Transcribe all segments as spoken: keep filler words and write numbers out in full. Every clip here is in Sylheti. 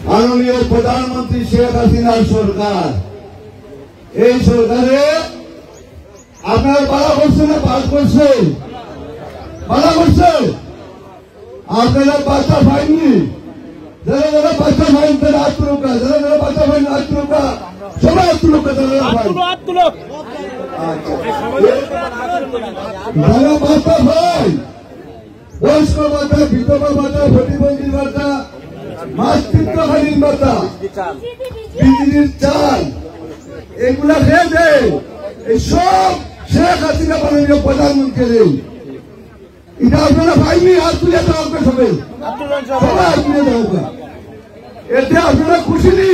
মাননীয় প্রধানমন্ত্রী শেখ হাসিনার সরকার, এই সরকারে আপনারা ভালা করছে না বাদ করছে? ভালা করছে। আপনারা বাচ্চা পাইনি, যারা যারা বাচ্চা পাইন তারা আত্মরক্ষা, যারা যারা বাচ্চা পাইন আত্মরক্ষা, সবাই আত্মরক্ষা, যারা যারা পাইন। আচ্ছা। যারা বাচ্চা পাইন, বয়স্ক ভাতা, বিধবা ভাতা, প্রতিবন্ধী ভাতা, মাতৃত্বকালীন ভাতা, বিজলির চাল, এগুলা খেয়ে দেয়। এই সব শেখ হাসিনা মাননীয় প্রধানমন্ত্রী দেয়। এটা আপনারা পাইনি, আর তুলে দেওয়া হবে সবে। সবাই আর তুলে দেওয়া হবে। এতে আপনারা খুশি নি?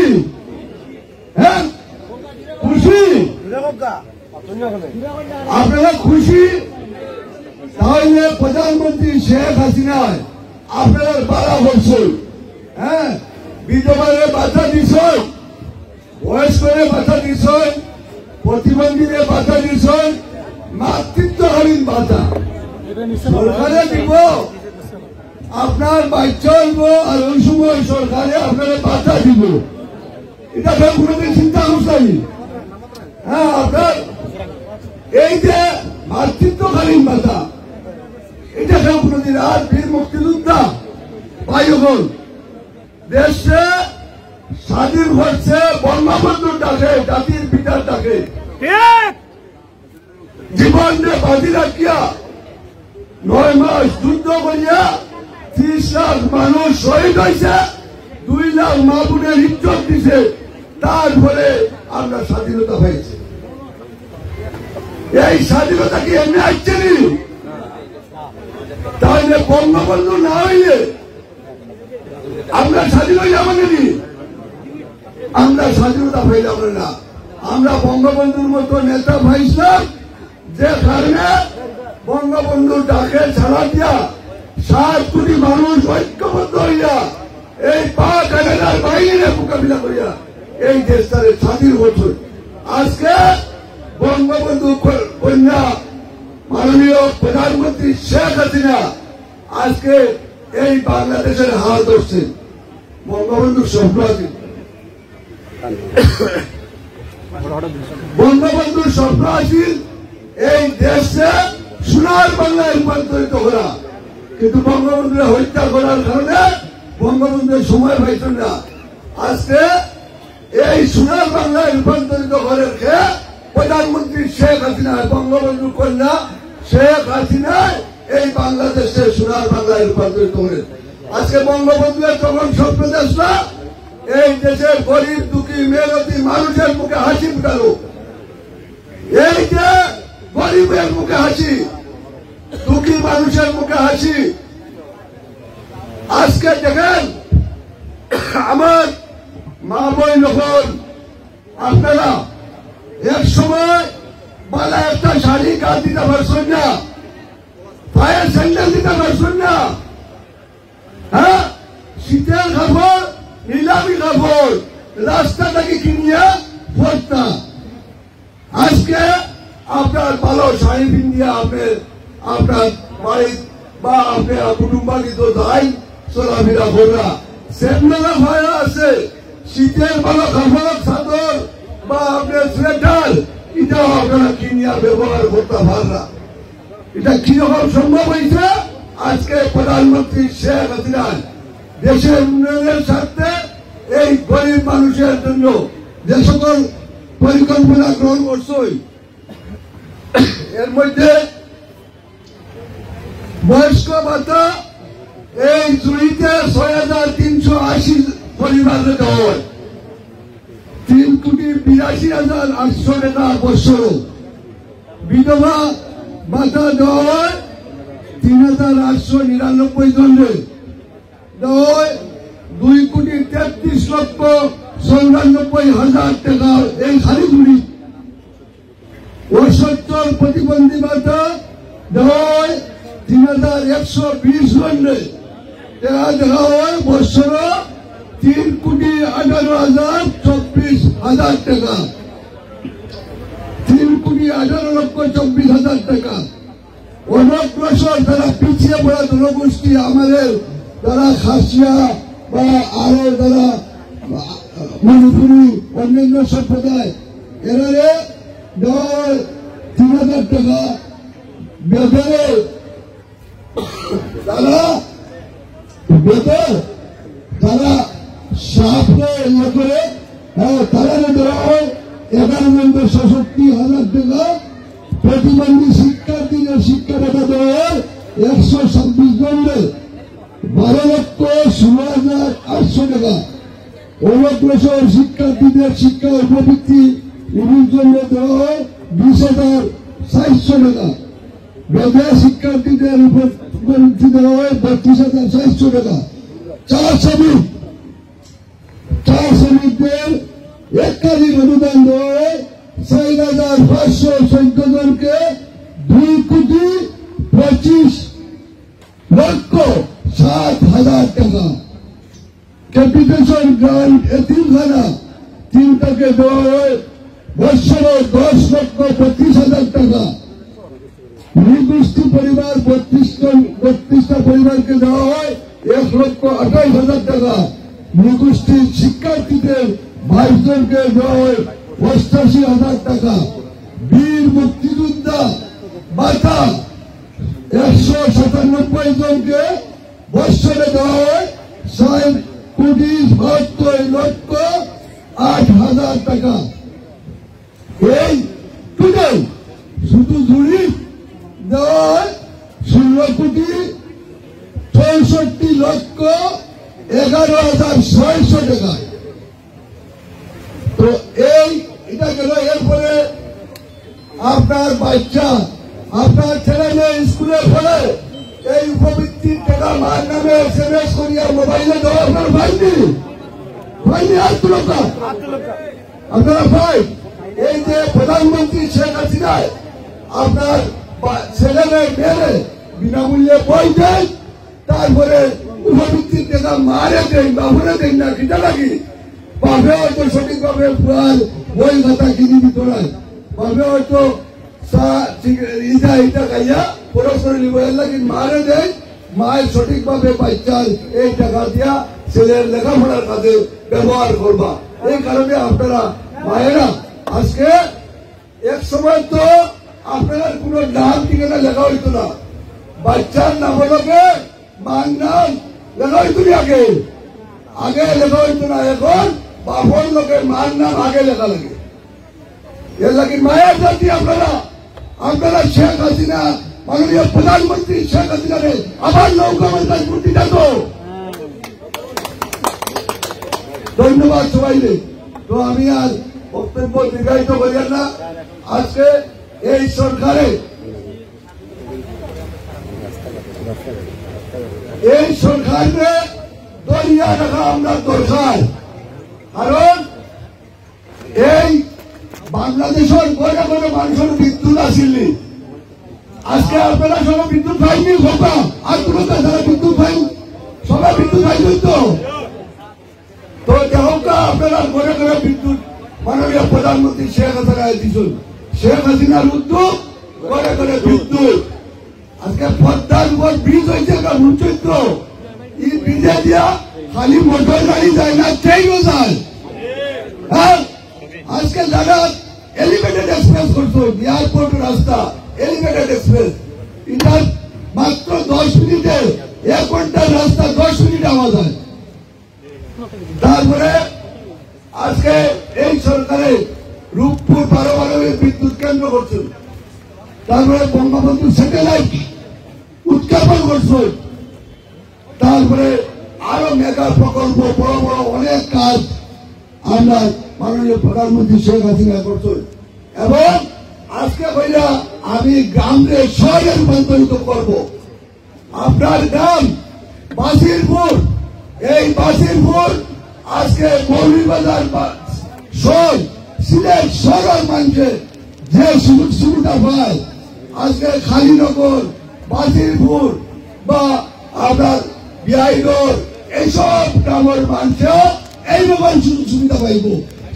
হ্যাঁ, খুশি? আপনারা খুশি? তাহলে প্রধানমন্ত্রী শেখ হাসিনায় আপনারা বাড়া করছে। হ্যাঁ, বিধবারে বাধা দিছে, বয়স্করে বাধা দিছে, প্রতিবন্ধীরে বাধা দিছে, মাতৃত্বকালীন বাধা সরকারে দিব, আপনার বাচ্চা হইব, আর ওই সময় সরকারে আপনারা বাধা দিব। এটা কেউ কোনোদিন চিন্তা করছেনি? হ্যাঁ, আপনার এই যে মাতৃত্বকালীন ভাতা, এটা কেউ কোনোদিন, আর বীর মুক্তিযোদ্ধা ভাই বোন, দেশে স্বাধীন করছে বঙ্গবন্ধুর ডাকে, জাতির পিতার ডাকে। ঠিক। জীবনরে বাজি রাখিয়া নয় মাস যুদ্ধ করিয়া ত্রিশ লাখ মানুষ শহীদ হইছে, দুই লাখ মা বোনের ইজ্জত দিছে, তারপরে আমরা স্বাধীনতা পাইছি। এই স্বাধীনতা কি এমনি আসছে নি? তাহলে বঙ্গবন্ধু না হইলে আমরা স্বাধীন হইলাম নি? আমরা স্বাধীনতা পাইলাম না। আমরা বঙ্গবন্ধুর মতো নেতা পাইছিলাম, যে কারণে বঙ্গবন্ধুর ডাকে সাড়া দিয়া সাত কোটি মানুষ ঐক্যবদ্ধ হইয়া এই পাক হানাদার বাহিনীর মোকাবিলা করিয়া এই দেশটারে স্বাধীন করছে। আজকে বঙ্গবন্ধু ক-, কন্যা মাননীয় প্রধানমন্ত্রী শেখ হাসিনা আজকে এই বাংলাদেশের হাল ধরছে। বঙ্গবন্ধুর স্বপ্ন আছিল, বঙ্গবন্ধুর স্বপ্ন আছিল এই দেশে সোনার বাংলায় রূপান্তরিত করা, কিন্তু বঙ্গবন্ধুরে হত্যা করার কারণে বঙ্গবন্ধুর সময় পাইছেন না। আজকে এই সোনার বাংলায় রূপান্তরিত করের কে? প্রধানমন্ত্রী শেখ হাসিনা, বঙ্গবন্ধু কন্যা শেখ হাসিনায় এই বাংলাদেশে সোনার বাংলায় রূপান্তরিত করে। আজকে বঙ্গবন্ধু তখন স্বপ্ন দেশটা এই দেশের গরিব, দুঃখী, মেহনতি মানুষের মুখে হাসি ফুটালো। এই যে গরিবের মুখে হাসি, দুঃখী মানুষের মুখে হাসি। আজকে দেখেন, আমার মা বোন যখন আপনারা এক সময় বালা একটা শাড়ি গায়ে দিতে পারছেন না, পায়ে স্যান্ডেল দিতে পারছেন না, হ্যাঁ, শীতের কাপড়, নিলামি কাপড় রাস্তা থাকি কিনিয়া পরতা। আজকে আপনার ভালো শাড়ি পিন্দিয়া আপনি আপনার বাড়ি বা আপনি কুটুম্বানি তো যাই চলাফেরা করা, সেমনারা ভাইরা আছে, শীতের ভালো কাপড়, চাদর বা আপনার সোয়েটার, এটাও আপনারা কিনিয়া ব্যবহার করতে পাররা। এটা কিরকম সম্ভব হয়েছে? আজকে প্রধানমন্ত্রী শেখ হাসিনা দেশের উন্নয়নের স্বার্থে এই গরিব মানুষের জন্য যে সকল পরিকল্পনা গ্রহণ করছে, এর মধ্যে বয়স্ক ভাতা এই জুড়িতে ছয় হাজার তিনশো আশি পরিবাররে দেওয়া হয়, তিন কোটি বিরাশি হাজার আটশো টাকা বৎসর। বিধবা ভাতা দেওয়া হয় তিন হাজার আটশো নিরানব্বই জনরে, দেওয়া হয় দুই কোটি তেত্রিশ লক্ষ চৌরানব্বই হাজার টাকা এই খালি জুড়ি। অসচ্ছল প্রতিবন্ধী ভাতা দেওয়া হয় তিন হাজার একশো বিশ জনরে, টাকা দেওয়া হয় বৎসর তিন কোটি আঠারো হাজার চব্বিশ হাজার টাকা, তিন কোটি আঠারো লক্ষ চব্বিশ হাজার টাকা। অনগ্রসর, যারা পিছিয়ে পড়া জনগোষ্ঠী, আমাদের যারা খাসিয়া, বা আরো যারা মণিপুরি, অন্যান্য সম্প্রদায়, এরারে দেওয়া হয় তিন হাজার টাকা বেতনে। তারা বেতন, তারা সাফ ইয়ে করে, হ্যাঁ, তারারে দেওয়া হয় এগারো নম্বর সাতষট্টি হাজার টাকা। প্রতিবন্ধী শিক্ষার্থীদের শিক্ষা ভাতা দেওয়া হয় একশো ছাব্বিশ জনরে বারো লক্ষ ষোলো হাজার আটশো টাকা। অনগ্রসর শিক্ষার্থীদের শিক্ষা উপবৃত্তি উনিশ জনরে দেওয়া হয় বিশ হাজার চারশো টাকা। বেকার শিক্ষার্থীদের উপবৃত্তি দেওয়া হয় বত্রিশ হাজার চারশো টাকা। চা শ্রমিক, চা শ্রমিকদের এককালীন অনুদান দেওয়া হয় চার হাজার পাঁচশো চোদ্দ জনকে দুই কোটি পঁচিশ লক্ষ সাত হাজার টাকা। ক্যাপিটেশন গ্রান্ট এতিমখানা তিনটাকে দেওয়া হয় বৎসরে দশ লক্ষ পঁচিশ হাজার টাকা। নৃগোষ্ঠী পরিবার বত্রিশ জন, বত্রিশটা পরিবারকে দেওয়া হয় এক লক্ষ আঠাইশ হাজার টাকা। নৃগোষ্ঠীর শিক্ষার্থীদের বাইশ জনকে দেওয়া হয় অষ্টাশি হাজার টাকা। বীর মুক্তিযোদ্ধা ভাতা একশো সাতানব্বই জনকে বৎসরে দেওয়া হয় ছয় কোটি বাহাত্তর লক্ষ আট হাজার টাকা। এই টোটাল শুধু জুড়ি দেওয়া হয় ষোলো কোটি চৌষট্টি লক্ষ এগারো হাজার ছয়শো টাকা। তো এই, এটা গেল। এরপরে আপনার বাচ্চা, আপনার ছেলে মেয়ে স্কুলে পড়ে, এই উপবৃত্তির টাকা মার নামে এসএমএস করিয়া মোবাইলে দেওয়া আপনার পাইনি, পাইনি আর তুলতা আপনারা পাই। এই যে প্রধানমন্ত্রী শেখ হাসিনায় আপনার বা-, ছেলে মেয়ে মেয়েরে বিনামূল্যে বই দেয়, তারপরে উপবৃত্তির টাকা মারে দেন, বাপরে দেন না, কিতা লাগি? বাপে হয়তো সঠিকভাবে পুরার বই খাতা কিনি দিত নাই, বাপে হয়তো চা, সিগারেট, ইটা, ইটা খাইয়া খরচ করে নিব, এর লাগি মারে দেন, মায়ে সঠিকভাবে বাচ্চার এই টাকা দিয়া ছেলের লেখাপড়ার কাজে ব্যবহার করবা। এই কারণে আপনারা মায়েরা আজকে এক সময় তো আপনার কোনো নাম ঠিকানা লেখা হইতো না, বাচ্চার নাম লগে মার নাম লেখা হইতো না আগে, আগে লেখা হইতো না, এখন বাপর লগে মার নাম আগে লেখা লাগে। এর লাগি মায়া জাতি আপনারা, আপনারা শেখ হাসিনা, মাননীয় প্রধানমন্ত্রী শেখ হাসিনারে আবার নৌকা মার্কায় ভোট দিতা তো। ধন্যবাদ সবাইরে। তো আমি আর বক্তব্য দীর্ঘায়িত করিয়ার না। আজকে এই সরকারে, এই সরকারে ধরিয়া রাখা আমরা দরকার, কারণ এই বাংলাদেশর ঘরে ঘরে মানুষর বিদ্যুৎ আসিলি। আজকে আপনারা সবাই বিদ্যুৎ পাইনি, সবা আর কোনো তাছাড়া বিদ্যুৎ পাই, সবাই বিদ্যুৎ পাইনি তো। তো দেখুন, আপনারা ঘরে ঘরে বিদ্যুৎ মাননীয় প্রধানমন্ত্রী শেখ হাসিনা দিয়েছেন। শেখ হাসিনার উদ্যোগ, ঘরে ঘরে বিদ্যুৎ। আজকে পদ্মার উপর ব্রিজ হয়েছে, একটা উচ্চৈত্র। এই ব্রিজে দিয়া খালি মোটর গাড়ি যায় না, ট্রেনও যায়। হ্যাঁ, আজকে যারা এলিভেটেড এক্সপ্রেস করছে, এয়ারপোর্ট রাস্তা, এলিভেটেড এক্সপ্রেস, এটা মাত্র দশ মিনিটে, এক ঘন্টার রাস্তা দশ মিনিট আওয়া যায়। তারপরে আজকে এই সরকারে রূপপুর পারমাণবিক বিদ্যুৎ কেন্দ্র করছেন, তারপরে বঙ্গবন্ধু স্যাটেলাইট উৎক্ষেপণ করছেন, তারপরে আরো মেগা প্রকল্প, বড় বড় অনেক কাজ আমরা মাননীয় প্রধানমন্ত্রী শেখ হাসিনা করছেন। এবং আজকে কইরা আমি গ্রামরে শহরে রূপান্তরিত করব। আপনার গ্রাম বাসিরপুর, এই বাসিরপুর আজকে মৌলভীবাজার বা-, শহর, সিলেট শহরের মানুষে যে সুযোগ সুবিধা পায়, আজকে খালিনগর, বাসিরপুর বা আপনার বিআইনগর, এইসব গ্রামের মানুষে এইরকম সুযোগ সুবিধা পাইব।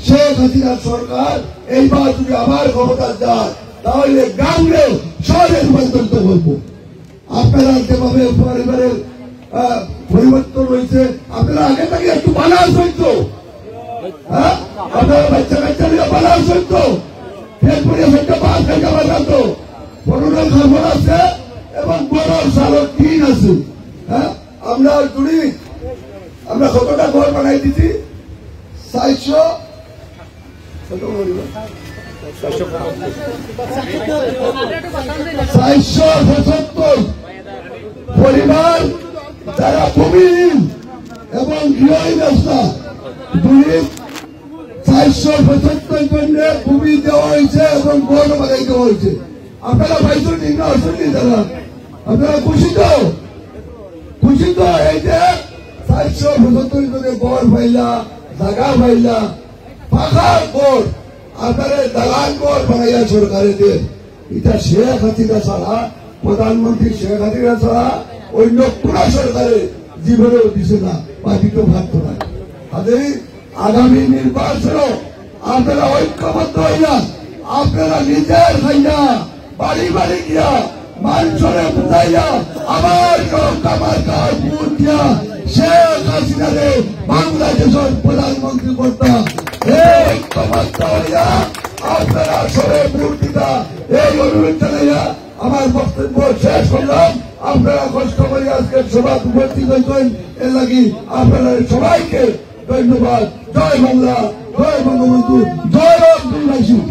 শেখ হাসিনা সরকার এইবার যদি আবার ক্ষমতা যায়, তাহলে গ্রামরে শহরে রূপান্তরিত করব। আপনারা যেভাবে পরিবারের আহ, পরিবর্তন হয়েছে। আপনারা আগে থেকে একটু বালা আছইন তো, হ্যাঁ? আপনারা বাচ্চা কাচ্চা নিয়ে বালা আছইন তো, পেট ভরিয়া সবটা ভাত খাইতে পারবেন তো। পনেরো খাবার আছে এবং বড় সালক দিন আছে, হ্যাঁ? আমরা জুড়ি, আমরা কতটা ঘর বানাই দিছি? চারশো, চারশো পঁচাত্তর পরিবার, যারা ভূমিহীন এবং গৃহহীন অবস্থা, দুই চারশো পঁচাত্তর জনকে ভূমি দেওয়া হয়েছে এবং ঘর বানাই দেওয়া হয়েছে। আপনারা পাইছেন নি না, আসেন নি তারা? আপনারা খুশি তো? খুশি তো? এই যে চারশো পঁচাত্তর জনকে ঘর পাইলা, জায়গা পাইলা, পাকা ঘর, আপনারা দালান ঘর বানাইয়া সরকারে দেন। এটা শেখ হাসিনা ছাড়া, প্রধানমন্ত্রী শেখ হাসিনা ছাড়া অন্য কোন সরকারে জীবনেও দিছে না বা দিতে পারতো না। কাজেই আগামী নির্বাচনও আপনারা ঐক্যবদ্ধ হইয়া, আপনারা নিজের খাইয়া, বাড়ি বাড়ি গিয়া, মানুষরে বুঝাইয়া, আবার কেউ কামার কার ভোট দিয়া শেখ হাসিনারে বাংলাদেশের প্রধানমন্ত্রী করতা। এই ঐক্যবদ্ধ হইয়া আপনারা সবে ভোট দিতা, এই অনুরোধ জানাইয়া আমার বক্তব্য শেষ করলাম। আপনারা কষ্ট করে আজকের সভাত উপস্থিত হয়েছেন, এর লাগি আপনারা সবাইকে ধন্যবাদ। জয় বাংলা, জয় বঙ্গবন্ধু, জয় আব্দুল বাসিদ।